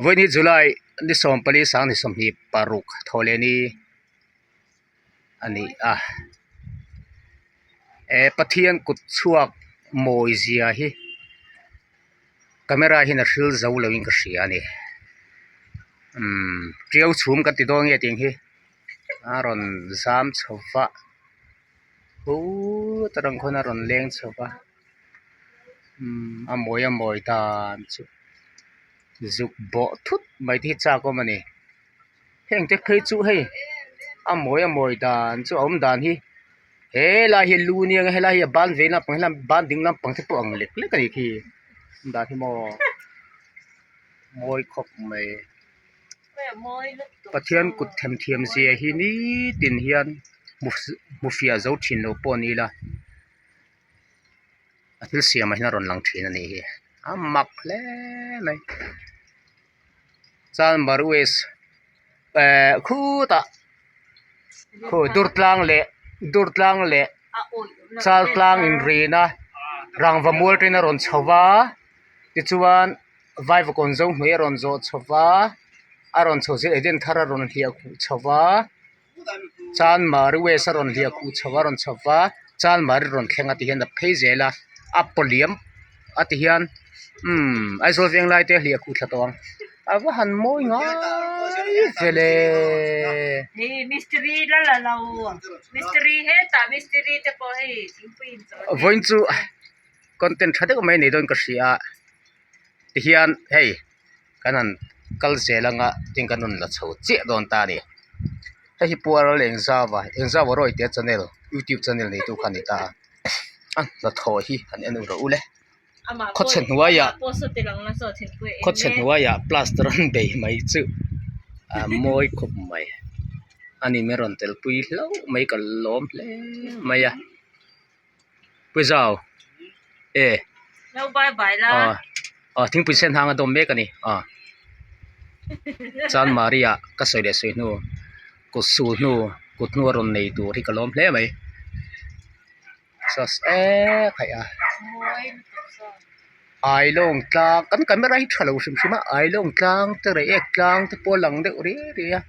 Vawiin hi July ni 14 26 thawhlehni a ni a eh Pathian kut chhuak mawi zia hi camera hian a hril zo lo in ka hria a ni umm tiau chhum kan ti dawn nge tih ang hi a rawn zam chho va put atang khawn a rawn leng chho va umm a mawi a mawi dan chu zuk bawh thut mai te hi chak awm a ni heng te phei chu hei a mawi a mawi dan chu a awm dan hi helai hi lu nia nge helai hi a ban vei lampang helam ban ding lampang te pawh ang lek lek a nih khi a awm dan hi maw mawi khawp mai. Pathian kut themthiam zia hi nitin hian hmu fiah zo thin lo pawh ni ila a thil siamah hian a rawn lang thin a nih hi a mak hle mai chuan Marues eh khutah khu Durtlang leh Durtlang leh Chaltlang inrina rangva mual ten a rawn chho va tichuan. Vaivakawn zo hnuai a rawn zawh chho va, a rawn chho zir Eden thar a rawn hliah khuh chho va, Chanmari West a rawn hliah khuh chho a rawn chho va, Chanmari rawn thleng a ti hian a phei zel a, a pawliam a ti hian umm Aizawl veng lai te a hliah khuh thla tawh ang, a va han mawi ngai ve le. Vawiin chu content tha deuh mai a nei dawn ka hria a. Tihian hei kan han kal zel anga tin kan rawn la chho chiah dawn ta a ni. Hei hi Puaral Engzauva Engzauva Rawite channel youtube channel neitu kha a ni ta a, a hnathawh hi han en rawh u le. Khawchhe hnuaiah khawchhe hnuaiah plaster an bei mai chu a mawi khawp mai a ni mai rawn telpui hlauh mai ka lawm hle mai a. Puzau e aw aw thingpui sen hang a dawm mek a ni aw chanmari ah ka sawi leh sawi hnu kut sul hnu kut hnu a rawn nei tur hi ka lawm hle mai sauce ek haih a ailawng tlang kan camera hi tha lo hrim hrim a ailawng tlang te reiek tlang te pawh a lang deuh riai riai a.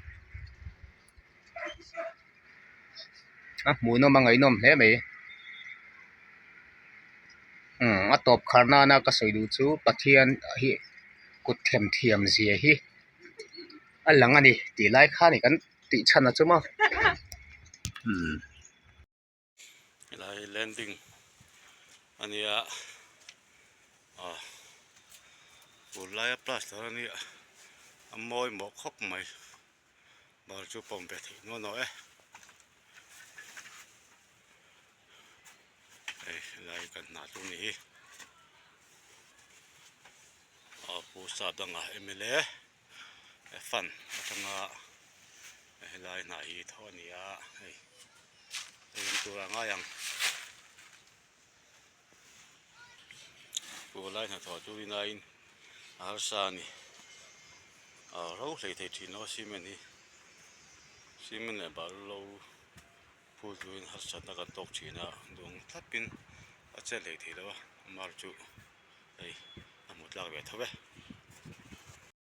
A hmuhnawm a ngaihnawm hle mai umm a tawp khar nana ka sawi duh chu Pathian hi kut them thiam zia hi a lang a ni tih lai kha a ni kan tih chhan a chu maw umm. Helai hi landing a nia ah tun laia plaster a nia a mawi mawh khawp mai. Bal chu pawm ve theih nual nawh e. Hei helai kan hna chu ni hi. A pu sa danga mla fund atanga helai hna hi thawh a ni a hei hei an tur a ngai ang. Pu lai hnathawh chu rinaiin a harsa a ni. A ro hlei thei thin lo a cement hi cement leh balu phul turin harsatna kan tawk thin a duang thlapin a chet hlei thei lo a mar chu hei a hmu tlak ve tho e.